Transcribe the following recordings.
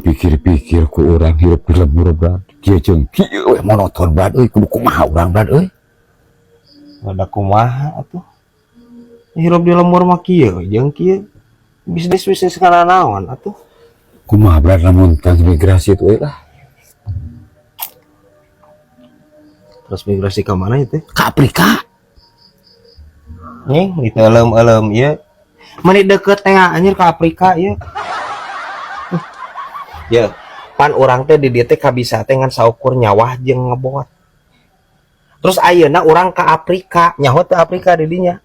Dipikir-pikir ku urang hirup di lembur, Brad. Kieu jeung kieu we monoton, Brad, euy. Kudu kumaha urang, Brad, euy? Ada kumaha atuh. Hirup di lembur mah kieu jeung kieu. Bisnis bisnis kana naon atuh? Kumaha, Brad, lamun transmigrasi itu euy lah? Terus migrasi ke mana itu? Ke Afrika. Nih, gitu elem-elem ieu. Meni deket teh anjir ke Afrika ieu. Ya, pan urang teh di dieu teh kabisa teh ngan saukur nyawah jeung ngebot. Terus ayeuna urang ke Afrika, nyaho teh Afrika di dinya.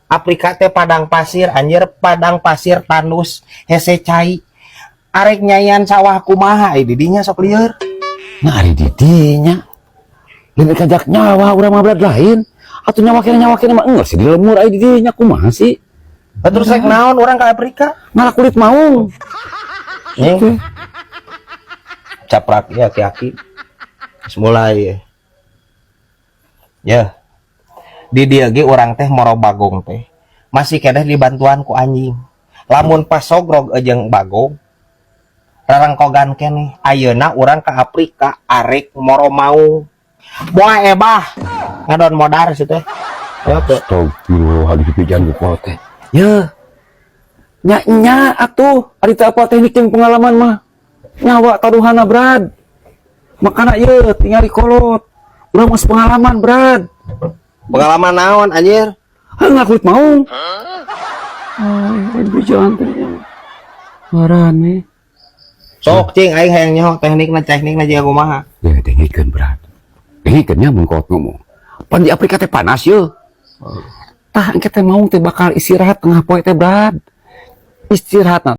Afrika teh padang pasir anjir, padang pasir tandus, hese cai. Arek nyaian sawah kumaha di dinya, sok lieur. Nah, ari di dinya. Lain kajak nyawa urang mah, Brad, lain. Atuh nyawa kene mah enggeus di lembur, ari di dinya kumaha sih? Lah, terus rek naon urang ke Afrika? Malah kulit maung. Nih. Caprak ya aki-aki. Terus mulai ya. Ya. Di dieu ge urang teh moro bagong teh. Masih keneh dibantuan ku anjing. Lamun pas sogrog jeung bagong rarengkogan keneh. Ayeuna urang ke Afrika arek moro maung. Moal ebah. Ngadon modar situ teh. Ya teu. Astagfirullah, dipijan ku kolot teh. Ye. Nya nya atuh, ari teu apa teknik jeung pengalaman mah. Nyawa taruhana, Brad. Makana ieu tingali kolot. Urang mah pengalaman, Brad. Pengalaman naon anjir? Heuh, kulit maung. Ay, dipijan teh. Marane. Sok cing, aing hayang nyaho teknikna, teknikna jiga kumaha. Ya dengekeun, Brad. Dengekeun nya mun kolot ngomong. Pan di Afrika teh panas ye. Tah, engke teh maung teh bakal istirahat tengah poe teh, Brad. Istirahat.